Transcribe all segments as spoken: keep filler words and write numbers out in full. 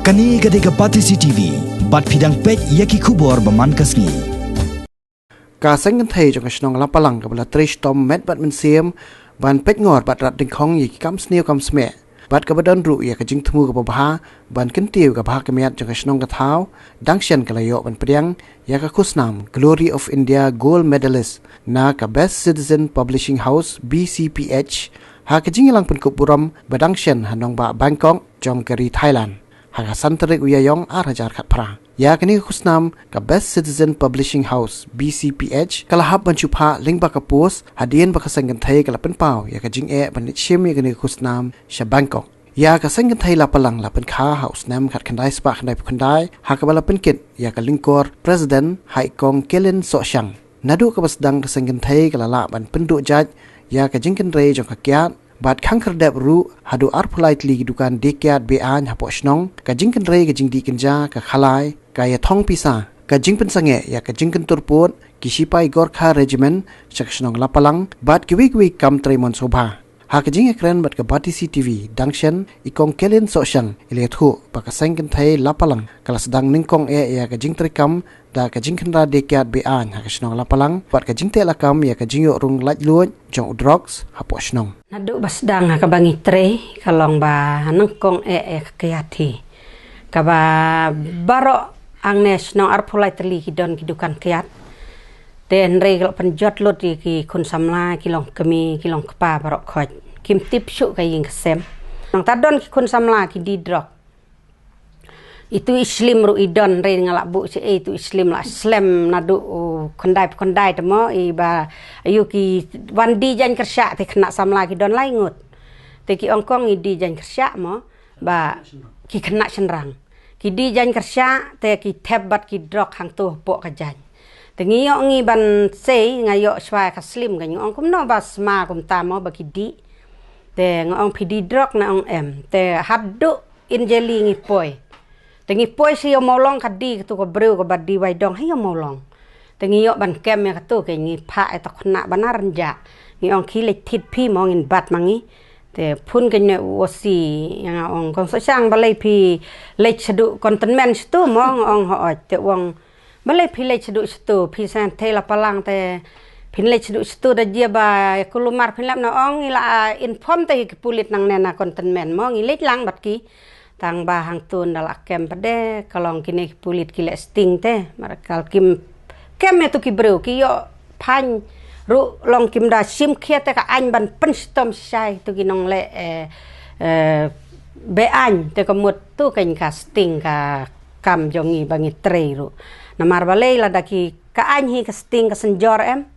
Kane ka dei ka Batesi T V, bad phi dang peit ïa ki khubor ba man ka sngi. Ka seng kynthei jong ka shnong Lapalang kaba la trei shitom met bad mynsiem ban peit ngor bad rat dyngkhong ïa ki kam sniew kam smeh, bad kaba don ruh ïa ka jingthmu kaba bha ban kyntiew ka bha ka miat jong ka shnong ka thaw, dang shen ka la ïoh ban pdiang ïa ka khusnam Glory of India Gold Medalist na ka Best Citizen Publishing House, B C P H, ha ka jingïalang pynkup burom ba dang shen ha nongbah Bangkok jong ka ri Thailand ha ka san tarik u Ïaïong ar hajar khatphra. Ïa kane ka khusnam ka Best Citizen Publishing House, B C P H, ka la hap ban shu phah lyngba ka post hadien ba ka seng kynthei ka la pynpaw ïa ka jingeh ban leit shim ïa kane ka khusnam sha Bangkok. Ïa ka seng kynthei Lapalang la pynkha ha u snem khatkhyndai spah khyndaiphew khyndai ha kaba la pynkit ïa ka lyngkor President ha i Kong Kelin Sohshang. Naduh kaba sdang ka seng kynthei ka la lah ban pynduh jait ïa ka jingkynrei jong ka kiad, bad khang khyrdep ruh haduh arphew lai tylli ki dukan die kiad be-aiñ hapoh shnong, ka jingkynrei ka jingdih kynja, ka khalai, ka ïathong pisa, ka jingpynsangeh ïa ka jingkyntur pud ki shipai Gorkha Regiment sha ka shnong Lapalang, bad kiwei kiwei kam trei mon sngewbha. Ha ka jingïakren bad ka Batesi T V, dang shen i Kong Kelin Sohshang i la ïathuh ba ka seng kynthei Lapalang ka la sdang nyngkong eh ïa ka jingtrei kam da ka jingkhynra die kiad be-aiñ ha ka shnong Lapalang, bad ka jingteh lakam ïa ka jingïoh rung laitluid jong u drugs hapoh shnong. Naduh ba sdang ha kaba ngi trei ka long ba nyngkong eh ïa ka kiad hi. Kaba baroh hangne shnong arphew lai tylli ki don ki dukan kiad. Te hynrei ka la pynjot lut ïa ki khun samla, ki long kmie, ki long kpa baroh khoit. Kim tip shuh ka ïing ka sem. Nangta don ki khun samla ki die drok. Itu i slim ruh i don, hynrei nga la buh shi ei itu i slim la slem naduh u khyndai phew khyndai te mo, i ba ïoh ki wan die jaiñ kyrshah te khynnah samla ki don lai ngut. Te ki ong kong ngi die jaiñ kyrshah mo, ba ki khynnah shynrang. Ki die jaiñ kyrshah te ki thep bad ki drok hangto hapoh ka jaiñ. Te ngi ïoh ngi ban sei, nga ïoh shuwa ka slim ka, ngi ong kumno ba sma kumta mo ba ki die. Te nga ong phi die drok, na ong em. Te haduh Injili ngi poi. Te ngi poi sha Ïew Mawlong, ka die katu ka briew kaba die Waidong ha Ïew Mawlong. Te ngi ïoh ban kem ïa katu, ke ngi phah ïa ta khynnah ba na rynjah. Ngi ong khie leit thied phi mo, ngin bat ma ngi. Te phone kane u O C ïa nga, ong Kong Sohshang, balei phi leit shaduh containment shatu mo, nga ong hooid. Te u ong balei phi leit shaduh shatu, phi seng kynthei Lapalang te phin leit shaduh shatu da jia ba kulmar phin lap, na ong ngi la inform te ki pulit nangne na containment mo, ngi leit lang bad ki. Tang ba hangto ynda la kem pat de ka long kine ki pulit ki leh sting te, mar ka la kim kem ïa tu ki briew ki ïoh phan ruh long kim da shim khia te ka aiñ ban pynshitom shai tu ki nongleh, eh, eh, be-aiñ te ka mut tu kan ka sting ka kam jong ngi ba ngi trei ruh. Namar balei lada ki ka aiñ hi ka sting ka synjor em.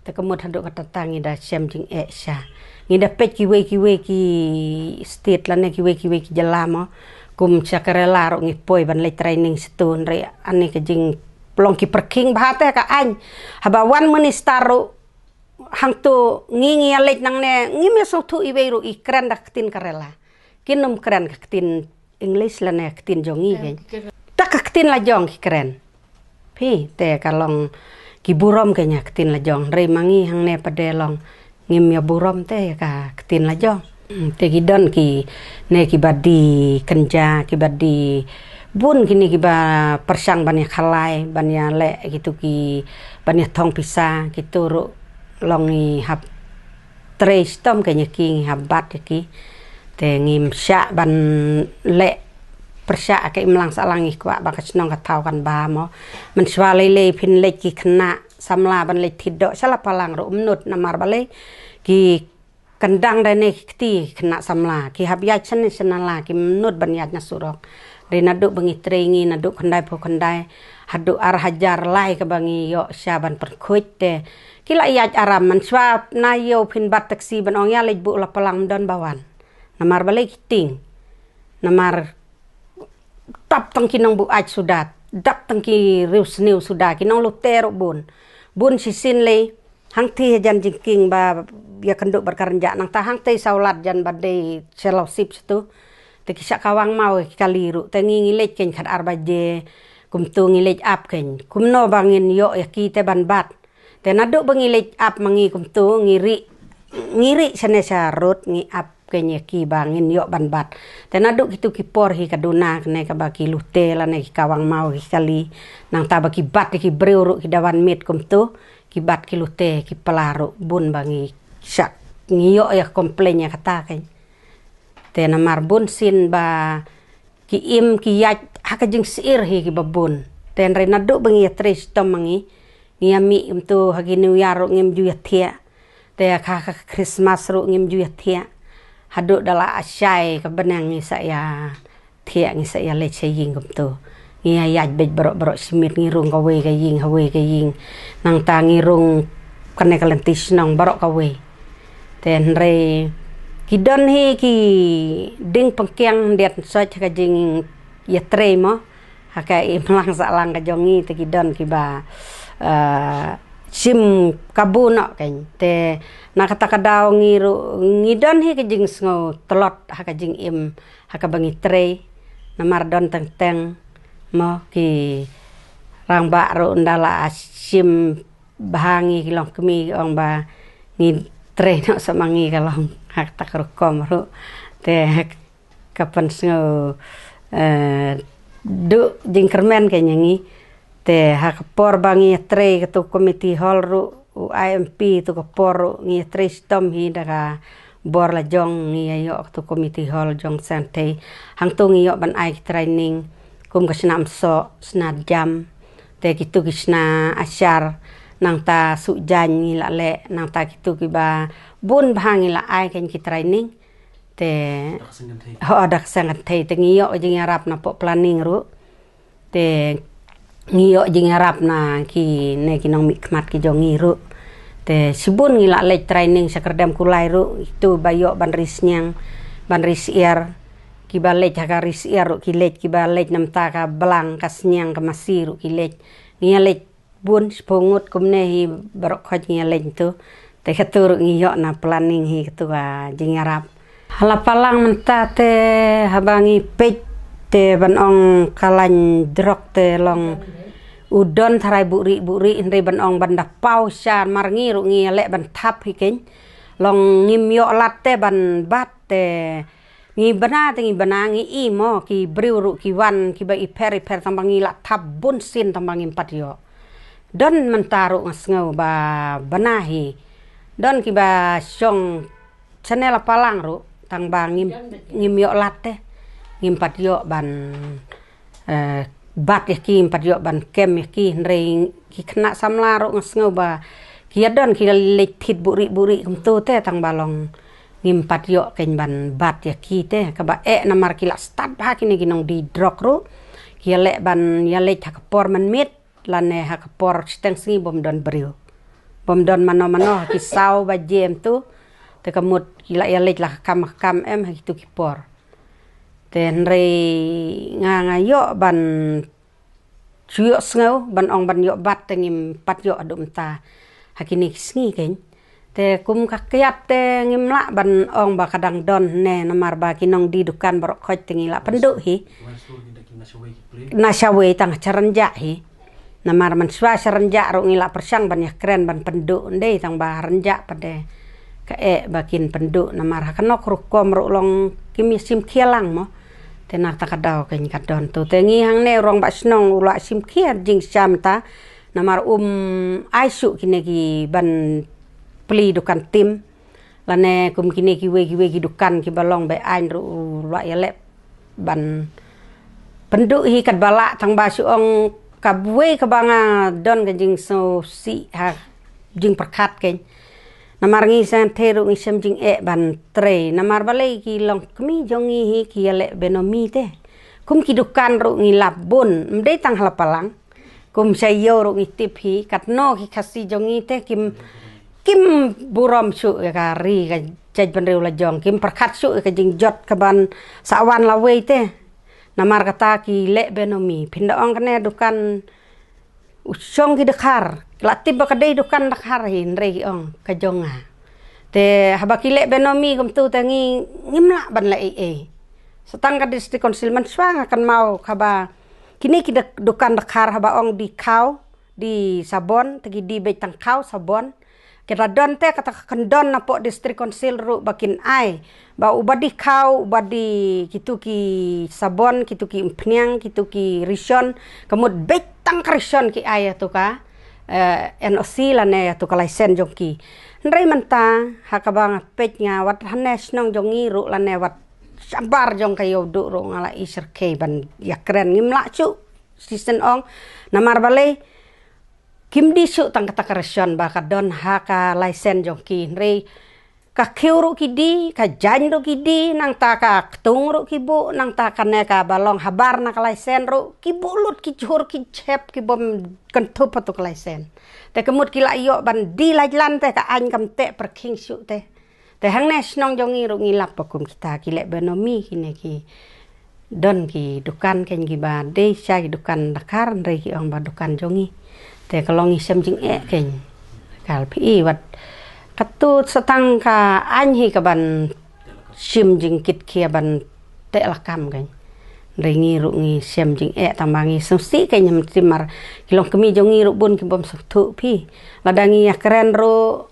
Te ka mut haduh katta ngi da shem jingeh sha. Ngi da peit kiwei kiwei ki state lane kiwei kiwei ki jylla mo. Kum sha Kerala ruh ngi poi ban leit training shatu, hynrei ani ka jing long ki pyrkhing bha te ka aiñ. Haba wan minister ruh hangto ngi ngi ïa leit nangne, ngim ïa sngewthuh iwei ruh i kren da ka ktien Kerala. Kin ym kren ka ktien English lane ka ktien jong ngi kein. Ta ka ktien la jong ki kren. Phi te ka long ki burom kein ïa ka ktien la jong. Hynrei ma ngi hangne pat de long ngim ïa burom te ïa ka ktien la jong. Hmm, te ki don kine kiba die kynja, kiba die bun kine kiba pyrshang ban ïa khalai, ban ïa leh kitu ki, ban ïa thong pisa, kitu ruh long ngi hap trei shitom kein ïa ki, ngi hap bat ïa ki. Te ngim shah ban leh pyrshah ka imlang sahlang, ngi kwah ba ka shnong ka thaw kan bha mo. Mynshuwa lei lei phin leit ki khynnah samla ban leit thied doh sha Lapalang ruh ym nud, namar balei ki kyndang da ne ki kti khynnah samla, ki hap ïaid shane sha nala, kim nud ban ïaid na surok. Dei naduh ba ngi trei ngi naduh khyndaiphew khyndai haduh ar hajar lai kaba ngi ïoh sha ban pynkhuid te ki la ïaid aram. Mynshuwa na ïew phin bat taxi ban ong ïa leit buh Lapalang, ym don ba wan. Namar balei ki tieng. Namar dap tang ki nongbuaid suda, dap tang ki riewsniew suda, ki nonglute ruh bun. Bun shisien lei hangtei hajan jingkieng ba ïakynduh bad ka rynjah, nangta hangtei sawlad jan ba dei sha Lawsip shatu. Te ki shah kawang maw ki kali ruh, te ngi ngi leit kein khatar baje, kumtu ngi leit ap kein. Kumno ba ngin ïoh ïa ki te ban bat. Te naduh ba ngi leit ap ma ngi kumtu ngi rieh, ngi rieh shane sha rud ngi ap. kane ki ba ngin ïoh ban bat. Te naduh kitu ki por hi ka duna kane kaba ki lute lane ki kawang maw ki kali. Nangta ba ki bat ki briew ruh ki dawan miet kumtu. Ki bat ki lute ki pla ruh bun ba ngi shah ngi ïoh ïa complain ïa kata kane. Te namar bun sien ba ki im ki ïaid ha ka jingsyier hi ki ba bun. Te hynrei naduh ba ngi ïatrei shitom ma ngi. Ngi ïa mih kumtu ha ki New Year ruh ngim ju ïathiah. Te ha ka Christmas ruh ngim ju ïathiah. Haduh da la shai ka bneng ngi sa ïathiah ngi sa ïaleit sha ïing kumtu. Ngi ïa ïaid beit baroh baroh shi miet ngi rung kawei ka ïing hawei ka ïing. Nangta ngi rung kane ka lynti shnong baroh kawei. Te hynrei ki don hi ki ding pynkiang diat soit ka jingïatrei mo. Ha ka imlang sahlang ka jong ngi te ki don ki ba, eh, shim kabu noh kane. Te na kata ka daw ngi ruh ngi don hi ka jingsngew tlot ha ka jingim ha kaba ngi trei. Namar don teng teng mo ki rangbah ruh ynda la shim bha ngi ki long kmie ki ong ba ngi trei noh sa ma ngi ka long ha kata ka rukom ruh. Te ka pynsngew, eh, duh jingkyrmen kane ïa ngi. Te ha ka por ba ngi ïatrei katu community hall ruh u I M P tu ka por ruh ngi ïatrei shitom hi da ka bor la jong ngi ïa ïoh katu community hall jong Seng Thei. Hangtu ngi ïoh ban ai ki training kum ka shna msoh, shna jam. Te kitu ki shna ashar nangta suh jaiñ ngi la leh nangta kitu ki ba bun bha ngi la ai kane ki training. Te ho da ka Seng Thei te ngi ïoh jingïarap na pok planning ruh. Te ngi ïoh jingïarap na kine ki nongmihkhmat ki jong ngi ruh. Te shibun ngi la leit training sha Kyrdem Kulai ruh, itu ba ïoh ban ri sniang, ban ri syiar. Ki ba leit ha ka ri syiar ruh ki leit, ki ba leit namta ka blang ka sniang ka masi ruh ki leit. Ngi ïa leit bun shiphew ngut kumne hi baroh khoit ngi ïa leit tu. Te katu ruh ngi ïoh na planning hi katu ka jingïarap. Ha la palang mynta te haba ngi peit te ban ong ka lain drok te long u don tharai buhrieh buhrieh hynrei ban ong ban da paw sha mar ngi ruh ngi ïa leh ban thap hi kane. Long ngim ïoh lad te ban bat te ngi bna te ngi bna ngi i mo ki briew ruh ki wan ki ba i pher i pher tang ba ngi la thap bun sien tang ba ngim pat ïoh. Don mynta ruh nga sngew ba bna hi. Don ki ba shong channel la palang ruh tang ba ngim ngim ïoh lad te. Ngim pat ïoh ban, eh, bat ïa ki, ngim pat ïoh ban kem ïa ki hynrei ki khynnah samla ruh nga sngew ba ki ïa don ki la leit thied buhrieh buhrieh kumtu te tang ba long ngim pat ïoh kane ban bat ïa ki te kaba eh namar ki la stad bha kine ki nongdie drok ruh. Ki ïa leh ban ïa leit ha ka por mynmiet lane ha ka por shiteng sngi bym don briew. Bym don mano mano ha ki saw baje em tu. Te ka mut ki la ïa leit la ka kam ka kam em ha kitu ki por. Te hynrei nga nga ïoh ban shu ïoh sngew ban ong ban ïoh bat te ngim pat ïoh haduh mynta ha kine ki sngi kane. Te kum ka kiad te ngim lah ban ong ba ka dang don ne namar ba ki nongdie dukan baroh khoit te ngi la pynduh hi. Na shawei tang sha rynjah hi. Namar mynshuwa sha rynjah ruh ngi la pyrshang ban ïa kren ban pynduh ndei tang ba rynjah pat de ka eh ba kin pynduh namar ha ka nok rukom ruh long kim ïa shim khia lang mo. Te na kata ka daw kane ka don tu te ngi hangne u rangbah shnong u la shim khia jingshisha mynta namar um ai shuh kine ki ban plie dukan tim. Lane kum kine kiwei kiwei ki dukan ki ba long be aiñ ruh u la ïa leh ban pynduh hi katba lah tang ba shu ong kawei kaba nga don ka jingsngewsih ha jingpyrkhat kane. Namar ngi Seng Thei ruh ngi shem jingeh ban trei namar balei ki long kmie jong ngi hi ki ïa leh benomi te. Kum ki dukan ruh ngi lap bun ym dei tang ha la palang. Kum sha ïew ruh ngi tip hi katno ki Khasi jong ngi te kim kim burom shuh ïa ka ri ka jaitbynriew la jong kim pyrkhat shuh ïa ka jingjot ka ban sa wan lawei te. Namar kata ki leh benomi phin da ong kane dukan u shong ki dkhar la tip ba ka dei dukan dkhar hi hynrei ki ong ka jong nga. Te haba ki leh benomi kumtu te ngi ngim lah ban leh ei ei. Sa tang ka district council mynshuwa nga kynmaw kaba kine ki dak- dukan dkhar haba ong die khaw die sabon te ki die beit tang khaw sabon. Kita don te kata ka kyndon na pok District Council ruh ba kin ai. Ba uba die khaw, uba die kitu ki sabon, kitu ki umphniang, kitu ki ration, ka mut beit tang ka ration ki ai ïa tu ka, eh, N O C lane ïa tu ka license jong ki. Hynrei mynta, ha kaba nga peit nga wat hangne shnong jong ngi ruh lane wat shabar jong ka Ïewduh ruh nga la i syrkhei ban ïakren ngim lah shuh, shisien ong, namar balei, kim die shuh tang kata ka ration ba ka don ha ka license jong ki, hynrei ka khiew ruh ki die, ka jaiñ ruh ki die, nangta ka ktung ruh ki buh, nangta kane kaba long habar na ka license ruh ki buh lut, ki jhur, ki jhep, ki bym kynthup ha tu ka license. Te ka mut ki la ïoh ban die laitlan te ka aiñ kam teh pyrkhing shuh te. Te hangne shnong jong ngi ruh ngi lap ba kum kita ki leh benomi kine ki don ki dukan keiñ kiba dei sha ki dukan dakar, hynrei ki ong ba dukan jong ngi. Te ka long ngi shem jingeh keiñ. Kal phi i wat katu satang ka aiñ hi kaban shim jingkit khia ban teh lakam keiñ. Hynrei ngi ruh ngi shem jingeh tang ba ngi sngewsih keiñ, namar ki longkmie jong ngi ruh bun ki bym sngewthuh phi. Lada ngi ïakren ruh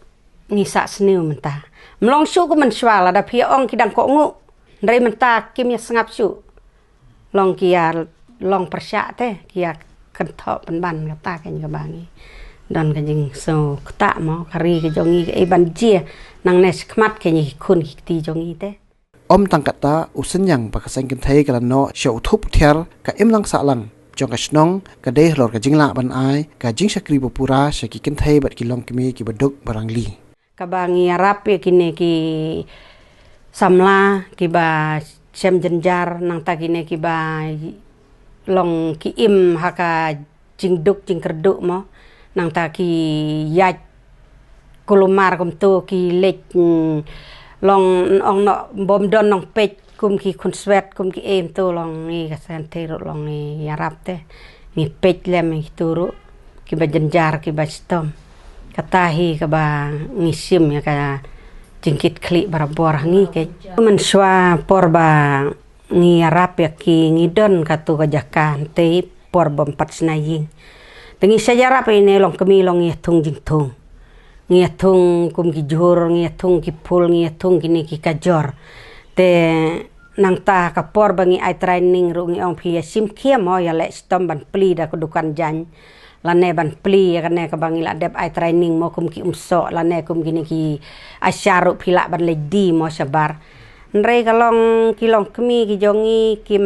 ngi sah sniew mynta. Mlong shuh kum mynshuwa, lada phi ong ki dang kohnguh. Hynrei mynta kim ïa sngap shuh. Long ki ïa long pyrshah te, ki ïa kynthoh pynban kata keiñ kaba ngi don ka jingsngewthuh mo, ka ri ka jong ngi kaei ban jia nangne shakhmat keiñ ki khun ki kti jong ngi te. Ym tang kata, u synñiang ba ka seng kynthei ka la noh sha u thup u thiar ka imlang sahlang jong ka shnong ka dei halor ka jinglah ban ai ka jingshakri ba pura sha ki kynthei bad ki longkmie kiba duk ba rangli. Kaba ngi ïarap ïa kine ki samla kiba shem jynjar, nangta kine kiba long ki im ha ka jingduk jingkyrduh mo, nangta ki ïaid kulmar kumto, ki leit, mm, long ong noh bym don nongpeit kum ki khunswet kum kiei kumto, long ngi ka seng kynthei ruh long ngi ïarap te, ngi peit lem ïa kito ruh kiba jynjar kiba shitom. Kata hi kaba ngi shim ïa ka jingkitkhlieh barabor ha ngi keiñ. Mynshuwa por ba ngi ïarap ïa ki ngi don katu ka jaka hangtei por bym pat shna ïing. Te ngi sa ïarap ïa ine longkmie long ngi ïathung jingthung. Ngi ïathung kum ki jhur, ngi ïathung ki phul, ngi ïathung kine ki kajor. Te nangta ka por ba ngi ai training ruh ngi ong phi ïa shim khia mo, ïa leh shitom ban plie da ka dukan jaiñ. Lane ban plie ïa kane kaba ngi la dep ai training mo kum ki umsoh, lane kum kine ki ASHA ruh phi lah ban leit die mo shabar. Hynrei ka long ki longkmie ki jong ngi kim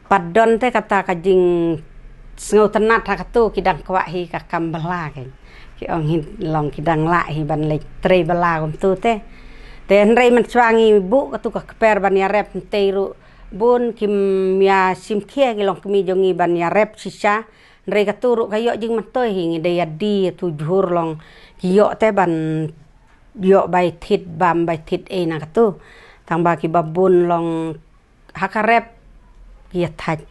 pat don te kata ka jingsngewtynnat ha katu, ki dang kwah hi ka kam bylla keiñ. Ki ong hi long ki dang lah hi ban leit trei bylla kumtu te. Te hynrei mynshuwa ngi buh katu ka kper ban ïarep hangtei ruh bun kim ïa shim khia ki longkmie jong ngi ban ïarep shisha. Hynrei katu ruh ka ïoh jingmyntoi hi, ngi dei ïa die tu jhur long ki ïoh te ban ïoh bai thied bam bai thied ei na katu. Tang ba kiba bun long ha ka rep ki ïa thait.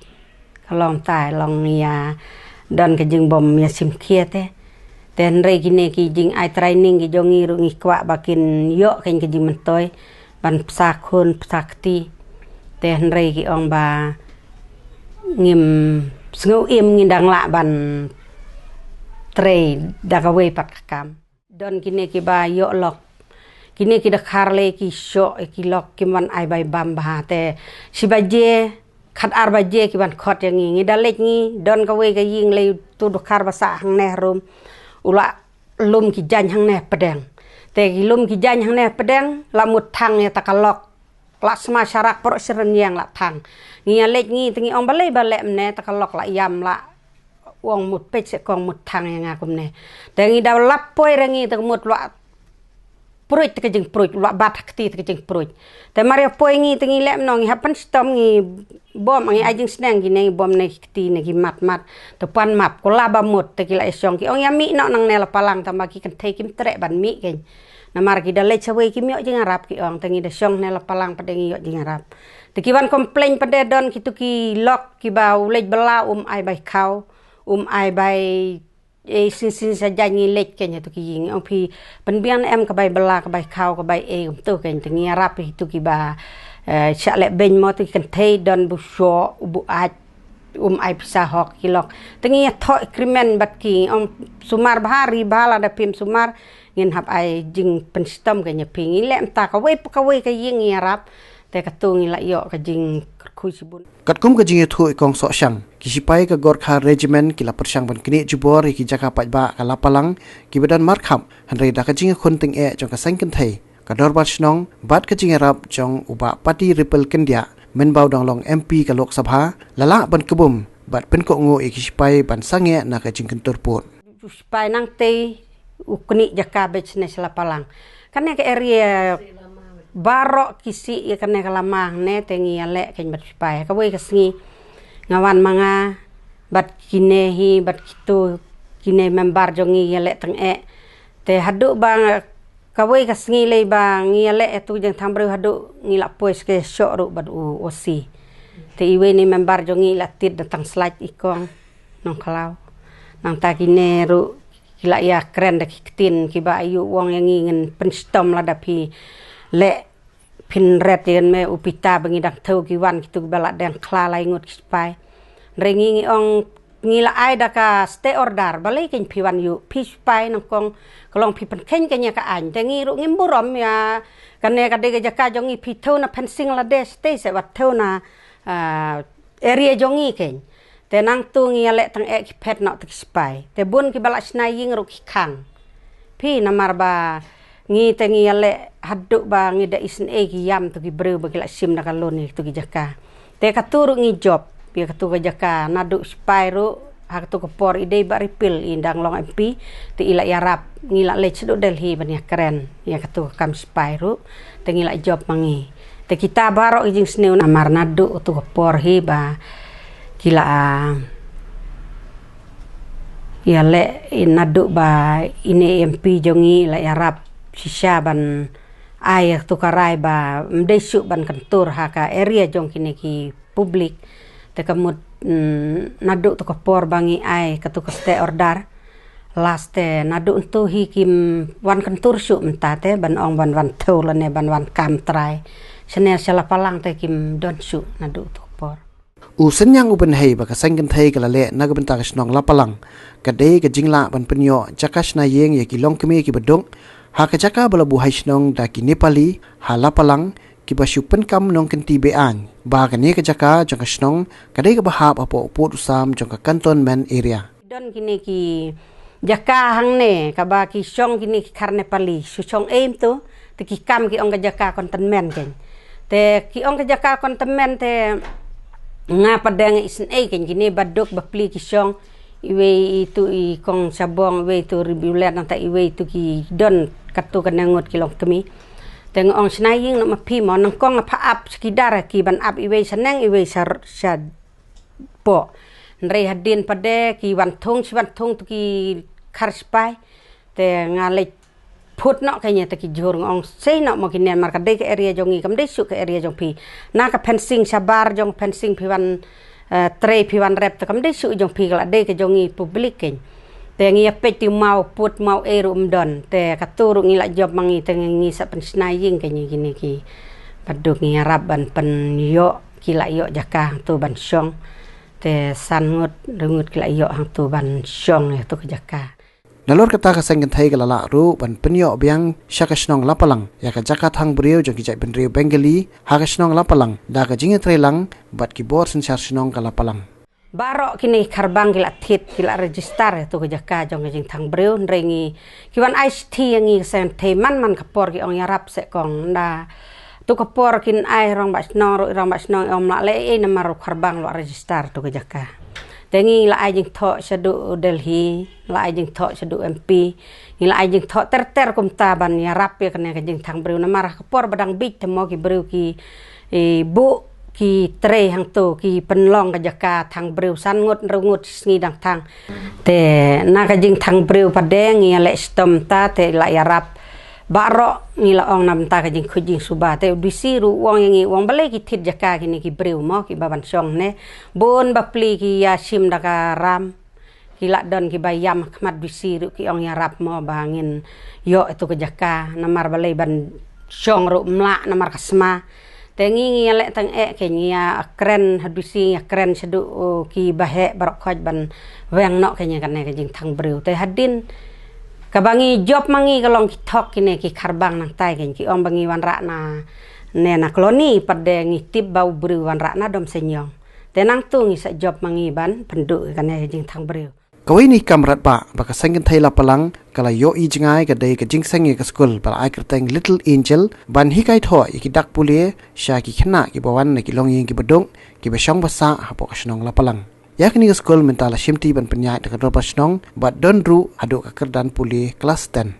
Ka long tai long ïa don ka jingbym ïa shim khia te. Te hynrei kine ki jingai training ki jong ngi ruh ngi kwah ba kin ïoh keiñ ka jingmyntoi ban psa khun psa kti. Te hynrei ki ong ba ngim sngew im, ngi dang lah ban trei da kawei pat ka kam. Don kine kiba ïoh lok. Kine ki dkhar lei ki shoh ïa ki lok, kim wan ai bai bam bha te. Shi baje, khat ar baje ki wan khot ïa ngi. Ngi da leit ngi, don kawei ka ïing lei tu dkhar ba sah hangne harum. U la lum ki jaiñ hangne pdeng. Te ki lum ki jaiñ hangne pdeng, la mut thang ïa ta ka lok. La sma sharak pyrshah rynïeng la thang. Ngi ïa leit ngi te ngi ong balei ba leh mynne, ta ka lok la ïam la ong mut peit se kong mut thang ïa nga kumne. Te ngi da lap poi re ngi te mut la pruit te ka jingpruit, la bat ha kti te ka jingpruit. Te mar ïa poi ngi te ngi leh mynno, ngi hap pynshitom, ngi bom, ngi ai jingsneng kine, ngi bom ne ki kti ne ki mat mat. Te pan map, ko la ba mut te ki la ïa shong, ki ong ïa mih noh nangne la palang, tang ba ki kynthei kim treh ban mih keiñ. Namar ki da leit shawei kim ïoh jingïarap ki ong, te ngi da shong ne la palang pat de ngi ïoh jingïarap. Te ki wan complain pat de don kitu ki lok kiba u leit bylla um ai bai khaw, um ai bai ei shisien shisien sa jaiñ, ngi leit keiñ ha tu ki ïing. Ong phi pynbiang em ka bai bylla, ka bai khaw, ka bai ei kumtu keiñ, te ngi ïarap ïa kitu kiba, eh, shah leh beiñ mo, tu ki kynthei don bu shoh, bu ait, um ai pisa hok ki lok. Te ngi ïa thoh agreement bad ki, ong sumar bha ri bha, lada phim sumar Ngin hap ai jingpynshitom ka ïa phi, ngi leh mynta kawei pa kawei ka ïing ngi ïarap, te katto ngi la ïoh ka jingkyrkhu shibun. Katkum ka jingïathuh i Kong Sohshang, ki sipai ka Gorkha Regiment ki la pyrshang ban knieh jubor ïa ki jaka paidbah ka Lapalang kiba don markhap, hynrei da ka jingïakhun tyngeh jong ka seng kynthei, ka dorbar shnong bad ka jingïarap jong u Bah Pati Ripple Kyndiah, mynba u dang long M P ka Lok Sabha, la lah ban kbum bad pynkohnguh ïa ki sipai ban sangeh na ka jingkyntur pud. U sipai nangtei u knieh jaka beit shane sha Lapalang. Kane ka area baroh ki sih ïa kane ka lama hangne te ngi ïaleh kein bad sipai. Kawei ka sngi nga wan ma nga bad kine hi bad kito kine member jong ngi ïaleh tyngeh. Te haduh ba nga, kawei ka sngi lei ba ngi ïaleh ïa tu jingthang briew haduh ngi la poi sha ka shoh ruh bad u O C. Te iwei ne member jong ngi la tied da tang slide i Kong Nongkhlaw. Nangta kine ruh ki la ïakren da ki ktien kiba aïu u ong ïa ngi ngin pynshitom lada phi leh phin ret ïa me u pita ba ngi dang thew ki wan kitu kiba la dang khla lai ngut ki sipai. Hynrei ngi ngi ong ngi la ai da ka stay order, balei kein phi wan ïuh, phi sipai nyngkong ka long phi pynkheiñ kein ïa ka aiñ. Te ngi ruh ngim burom ïa kane ka dei ka jaka jong ngi, phi thew na fencing lade shatei se wat thew na, ah, area jong ngi kein. Te nangtu ngi ïaleh tyngeh ki phet noh te ki sipai. Te bun kiba la shna ïing ruh ki khang. Phi namar ba ngi te ngi ïaleh haduh ba ngi da isynei ki ïam tu ki briew ba ki la shim da ka loan ïa tu ki jaka. Te katu ruh ngi jop ïa katu ka jaka, naduh sipai ruh ha katu ka por i dei Bah Ripple i dang long M P, te i la ïarap, ngi la leit shaduh Delhi ban ïakren ïa katu ka kam sipai ruh, te ngi la jop ma ngi. Te kita baroh ki jingsniew namar naduh tu ka por hi ba ki la, ah, ïaleh, i naduh ba ine M P jong ngi la ïarap shisha ban ai tu ka rai ba ym dei shuh ban kyntur ha ka area jong kine ki public. Te ka mut, mm, naduh tu ka por ba ngi ai katu ka stay order. Last te naduh ntu hi kim wan kyntur shuh mynta te ban ong ban wan thew lane ban wan kam trai. Shane sha Lapalang te kim don shuh naduh tu ka por. U synñiang u bynhei ba ka seng kynthei ka la leh na ka bynta ka shnong Lapalang ka dei ka jinglah ban pynïoh jaka shna ïing ïa ki longkmie kiba duk ha ka jaka ba la buh hai shnong da ki Nepali ha Lapalang, kiba shu pynkam nongkynti be-aiñ ba kane ka jaka jong ka shnong ka dei kaba hap hapoh u pud u sam jong ka cantonment area. Don kine ki jaka hangne kaba ki shong kine ki khar Nepali, shu shong ei mynta, te ki kam ki ong ka jaka cantonment kein. Te ki ong ka jaka cantonment te nga pat dang isynei kein, kine ba duk ba pli ki shong, iwei itu i Kong Shabong, iwei itu Ribiulet, nangta iwei itu ki don katto katne ngut ki longkmie. Te nga ong shna ïing noh ma phi mo, nyngkong nga pha ap sha ki dar ki ban ap iwei sha neng iwei sha, sha poh. Hynrei hadien pat de ki wan thung shi wan thung tu ki khar sipai. Te nga leit phut noh kein ïa ta ki jhur, nga ong sei noh mo kine namar ka dei ka area jong ngi, kam dei shuh ka area jong phi. Na ka fencing shabar jong fencing phi wan, eh, trei phi wan rep te kam dei shuh jong phi, ka la dei ka jong ngi public kein. Te ngi ïa peit ti maw pud maw ei ruh ym don. Te katu ruh ngi la jop ma ngi te ngi, ngi sa pynshna ïing kein ïa kine ki. Bad duk ngi ïarap ban pynïoh, ki la ïoh jaka hangtu ban shong. Te san ngut, hynriew ngut ki la ïoh hangtu ban shong ïa tu ka jaka. Nalor kata ka seng kynthei ka la lah ruh ban pynïoh biang sha ka shnong Lapalang ïa ka jaka thang briew jong ki jaitbynriew Bengali ha ka shnong Lapalang da ka jingïatreilang bad ki bor synshar shnong ka Lapalang. Baroh kine ki kharbang ki la thied, ki la register ïa tu ka jaka jong ka jingthang briew, hynrei ngi, ki wan ai shithi ïa ngi ka seng kynthei man man ka por ki ong ïarap seh kong, nda tu ka por kin ai rangbah shnong ruh, rangbah shnong ym lah leh ei ei namar u kharbang la register tu ka jaka. Te ngi la ai jingthoh shaduh Delhi, la ai jingthoh shaduh M P, ngi la ai jingthoh ter ter kumta ban ïarap ïa kane ka jingthang briew namar ha ka por ba dang bieit te mo ki briew ki, eh, buh ki trei hangtu, ki pynlong ka jaka thang briew san ngut hynriew ngut shi sngi dang thang. Te na ka jingthang briew pat de ngi ïaleh shitom ta te la ïarap baroh, ngi la ong na bynta ka jingkhuid jingsuba. Te u D C ruh u ong ïa ngi, u ong balei ki thied jaka kine ki briew mo kiba ban shong ne. Bun ba pli ki ïa shim da ka ram. Ki la don kiba ïam ha khmat D C ruh ki ong ïarap mo ba ngin ïoh ïa tu ka jaka namar balei ban shong ruh ym lah namar ka sma. Te ngi ngi ïaleh tyngeh kein, ngi ïakren ha D C, ngi ïakren shaduh, oh, kiba heh baroh khoit ban weng noh kein ïa kane ka jingthang briew. Te hadien Kaba ngi jop ma ngi ka long ki thok kine ki kharbang nangtai kein, ki ong ba ngi wanrah na ne na koloni, pat de ngi tip ba u briew wanrah na Domseiñiong. Te nangtu ngi sa jop ma ngi ban pynduh ïa kane ka jingthang briew. Kawei na ki kam radbah ba ka seng kynthei Lapalang ka la ïohi jngai ka dei ka jingseng ïa ka skul ba la ai kyrteng Little Angel ban hikai thoh ïa ki dak pule sha ki khynnah kiba wan na ki longïing kiba duk kiba shong ba sah hapoh ka shnong Lapalang. Ïa kane ka skul mynta la shimti ban pynïaid da ka dorbar shnong bad don ruh haduh ka kyrdan pule klas ten.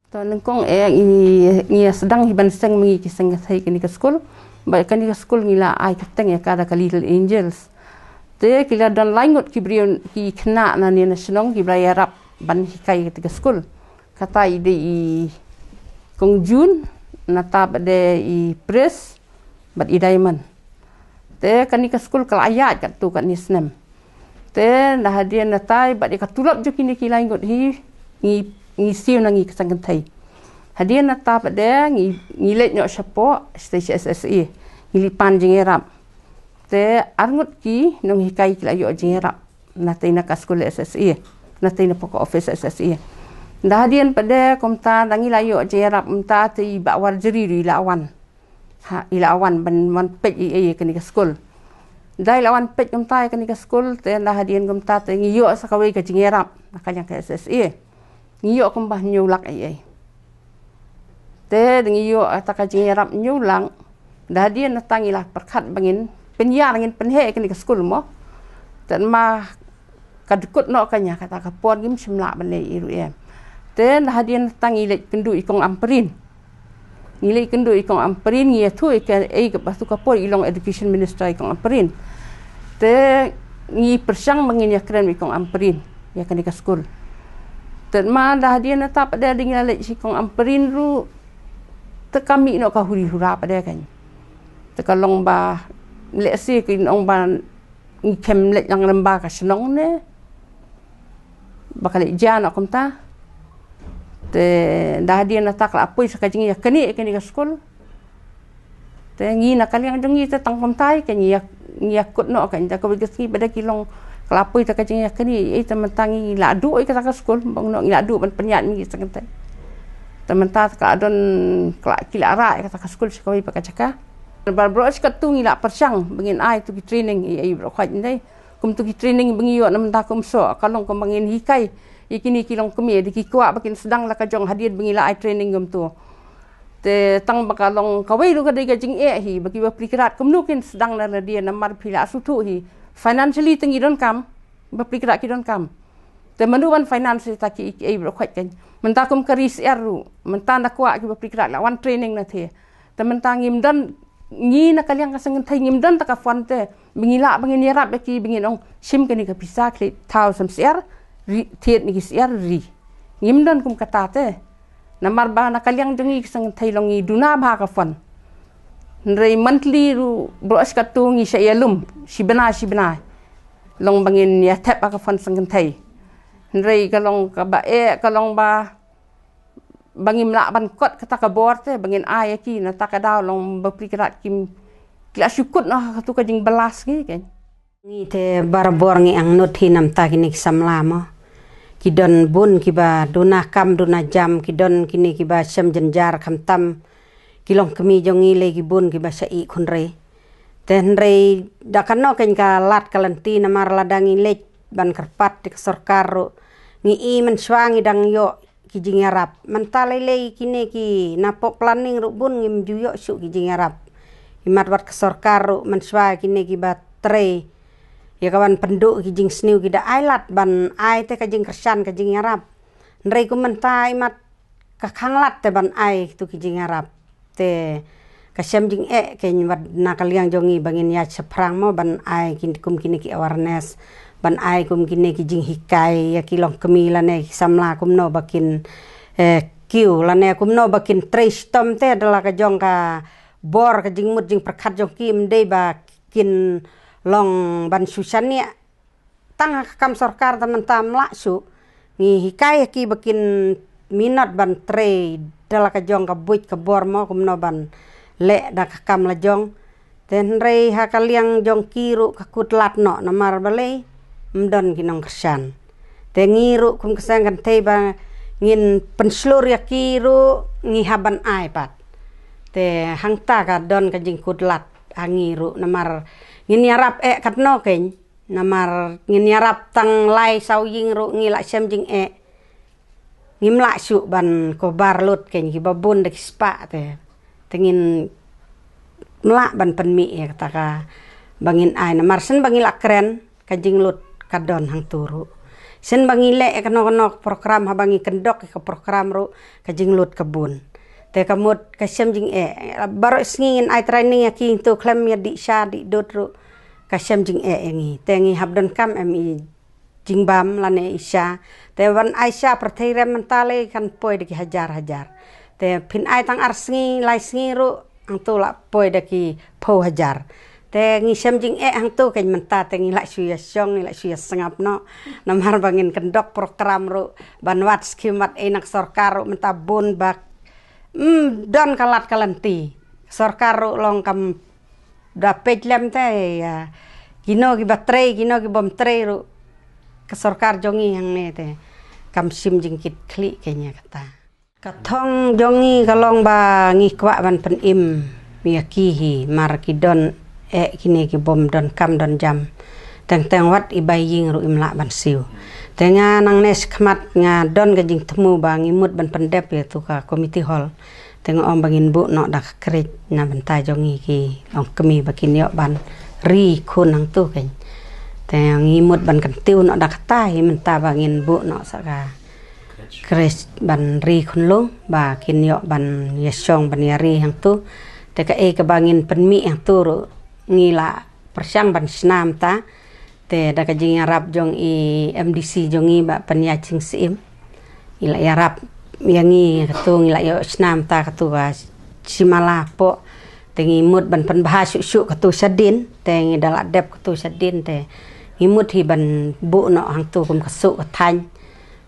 To nyngkong eh ngi, ngi ïa sdang hi ban seng ma ngi ki seng kynthei kane ka skul. Bad kane ka skul ngi la ai kyrteng ïa ka da ka Little Angels. Te ki la don lai ngut ki briew ki khynnah na ne na shnong kiba la ïarap ban hikai kata ka skul. Kata i dei i Kong Jun, nata bad de i Pres, bad i Diamond. Te kane ka skul ka la ïaid katto katne snem. Te na hadien nata bad ïa ka tulop jong kine ki lai ngut hi ngi, ngi siew na ngi ka seng kynthei. Hadien nata bad de ngi, ngi leit noh shapoh sha S S A. Ngi leit pan jingïarap. Te ar ngut ki nonghikai ki la ïoh jingïarap. Na tei na ka skul S S A. Na tei na poh ka office S S A. Da hadien pat de kumta da ngi la ïoh jingïarap mynta te i Bah Warjri ruh i la wan. Ha, i la wan ban wan peit ïa, ïa kane ka skul. Da i la wan peit kumta ïa kane ka skul, te da hadien kumta te ngi ïoh sa kawei ka jingïarap na ka liang ka S S A. Ngi ïoh kumba hynñiew lak ïa. Te da ngi ïoh kata ka jingïarap hynñiew lak. Da hadien nata ngi la pyrkhat ba ngin pynïar ngin pynheh ïa kane ka skul mo. Te ma ka dkut noh ka ña kata ka por ngim shym lah ban leh ei ruh em. Te na hadien nata ngi leit kynduh i Kong Ampareen. Ngi leit kynduh i Kong Ampareen, ngi ïathuh ïa ka, ei kaba tu ka por i long education minister i Kong Ampareen. Te ngi pyrshang ba ngin ïakren i Kong Ampareen ïa kane ka skul. Te ma da hadien nata pat de da ngi la leit sha i Kong Ampareen ruh te ka mih noh ka huri hura pat de kan. Te ka long ba lehse kin ong ba ngi khlem leit lang lem ba ka shnong ne ba ka leit jia noh kumta. Te da hadien nata ka la poi sa ka jingïaknieh ïa kane ka skul. Te ngi na ka liang jong ngi te tang kumta ïa ka ngi ïa, ngi ïakut noh ka ngi da kawei ka sngi ba da ki long ka la poi ta ka jingïaknieh ïa, te mynta ngi la duh ïa kata ka skul, bang noh ngi la duh ban pynïaid ma ngi seng kynthei. Te mynta ka la don ka la, ki la rah ïa kata ka skul sha kawei pat ka jaka. Baroh shi katto ngi la pyrshang ba ngin ai tu ki training ïa, ïa baroh khoit ndei. Kumtu ki training ba ngi ïoh na mynta kumsoh ka long kumba ngin hikai ïa kine ki longkmie da ki kwah ba kin sdang la ka jong hadien ba ngi la ai training kumtu. Te tang ba ka long kawei ruh ka dei ka jingeh hi ba ki bapli krad kumno kin sdang na lade namar phi la sngewthuh hi. Financially te ngi donkam, bapli krad ki donkam. Te mano ban finance ta ki, ki ei baroh khoit kan. Mynta kum ka ri syiar ruh, mynta na kwah ki bapli krad la wan training na the. Te mynta ngim don, ngi na ka liang ka seng kynthei ngim don ta ka fund te ba ngi lah ba ngin ïarap ïa ki ba ngin ong shim kane ka pisa khlieh thaw shem syiar ri, thied na ki syiar ri. Ngim don kum kata te. Namar ba na ka liang jong ngi ka seng kynthei long ngi duna bha ka fund. Hynrei monthly ruh baroh shi katto ngi shah ïalum shi bnai shi bnai. Long ba ngin ïa thep ha ka fund seng kynthei. Hynrei ka long kaba eh ka long ba ba ngim lah ban kot kata ka bor te ba ngin ai ïa ki, nata ka daw long bapli krad kim, ki la shu kut noh ha katu ka jingbalas ngi kan. Ngi te barabor ngi angnud hi namta kine ki samla mo. Ki don bun kiba duna kam duna jam, ki don kine kiba shem jynjar khamtam ki longkmie jong ngi lei ki bun kiba shah ïeh khun rei. Te hynrei da kano kan ka lad ka lynti namar lada ngi leit ban kyrpad ïa ka sorkar ruh ngi i mynshuwa ngi dang ïoh ki jingïarap. Mynta lei lei kine ki na pop planning ruh bun ngim ju ïoh shuh ki jingïarap. Imat wat ka sorkar ruh mynshuwa kine kiba trei ïa ka ban pynduh ki jingsniew ki da ai lad ban ai te ka jingkyrshan ka jingïarap. Hynrei kum mynta imat ka khanglad te ban ai tu ki jingïarap. Te ka shem jingeh kein wat na ka liang jong ngi ba ngin ïa shaphrang mo ban ai kin kum kine ki awareness, ban ai kum kine ki jinghikai ïa ki longkmie lane ki samla kumno ba kin, eh, kiew lane kumno ba kin trei shitom te da la ka jong ka bor ka jingmut jingpyrkhat jong ki, ym dei ba kin long ban shu shaniah tang ha ka kam sorkar te mynta ym lah shuh. Ngi hikai ha ki ba kin minot ban trei da la ka jong ka buit ka bor mo kumno ban leh da ka kam la jong. Te hynrei ha ka liang jong ki ruh ka kut lad noh namar balei ym don ki nongkyrshan. Te ngi ruh kum ka seng kan thei ba ngin pynshlur ïa ki ruh ngi hap ban ai pat. Te hangta ka don ka jingkut lat ha ngi ruh namar ngin ïarap eh katno kein. Namar ngin ïarap tang lai saw ïing ruh ngi la shem jingeh. Ngim lah shuh ban kobar lut kein kiba bun da ki spah te. Te ngin mlah ban pynmih ïa kata ka ba ngin ai namar shen ba ngi la kren ka jinglut ka don hangtu ruh. Shen ba ngi leh ïa kano kano ka program haba ngi kyndok ïa ka program ruh ka jinglut ka bun. Te ka mut ka shem jingeh baroh sngi ngin ai training ïa ki hangtu khlem ïa dih sha dih dud ruh ka shem jingeh ïa ngi. Te ngi hap donkam em i jingbam lane i sha. Te ban ai sha pyrthei rem mynta lei kan poi da ki hajar hajar. Te phin ai tang ar sngi lai sngi ruh hangtu la poi da ki phew hajar. Te ngi shem jingeh hangtu kein mynta te ngi la shu ïa shong ngi la shu ïa sngap noh. Namar ba ngin kyndok program ruh ban wad skhim wad ei na ka sorkar ruh mynta bun bak. Hmm, don ka lad ka lynti. Sorkar ruh long kam da peit lem te ïa kino kiba trei kino ki bym trei ruh ka sorkar jong ngi hangne te kam shim jingkit khlieh kein ïa kata. Ka thong jong ngi ka long ba ngi kwah ban pynim ïa ki hi mar ki don eh kine ki bym donkam don jam. Teng teng wat i bai ïing ruh im lah ban siew. Te nga nangne shakhmat nga don ka jingthmu ba ngi mut ban pyndep ïa tu ka committee hall. Te nga ong ba ngin buh noh da ka krej na bynta jong ngi ki longkmie ba kin ïoh ban ri khun hangtu kein. Te ngi mut ban kyntiew noh da kata hi mynta ba ngin buh noh sa ka krej ban ri khun lung ba kin ïoh ban ïa shong ban ïa ri hangtu. Te kaei kaba ngin pynmih hangtu ruh ngi la pyrshang ban shna mynta. Te da ka jingïarap jong i M D C jong ngi Bah Pynïaid Sing Syiem. I la ïarap ïa ngi katu ngi la ïoh shna mynta katu ka shimala poh. Te ngi mut ban pynbha shuh shuh katu shadien te ngi da la dep katu shadien te ngi mut hi ban buh noh hangtu kum ka suh ka thaiñ.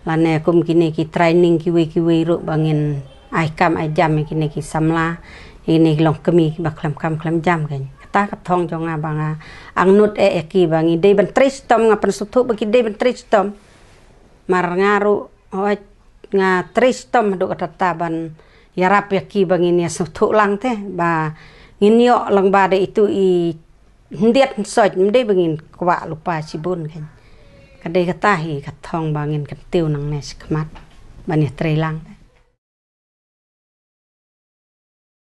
Lane kum kine ki training kiwei kiwei ruh ba ngin ai kam ai jam ïa kine ki samla ïa kine ki longkmie kiba khlem kam khlem jam kein. Kata ka thong jong nga ba nga angnud eh ïa ki ba ngi dei ban trei shitom nga pynsngewthuh ba ki dei ban trei shitom. Mar nga ruh hooid nga trei shitom haduh katta ban ïarap ïa ki ba ngin ïa sngewthuh lang te ba ngin ïoh lang ba dei itu i hyndiat hynsoit ym dei ba ngin kwah lypa shibun kein. Ka dei kata hi ka thong ba ngin kyntiew nangne shakhmat ban ïa trei lang.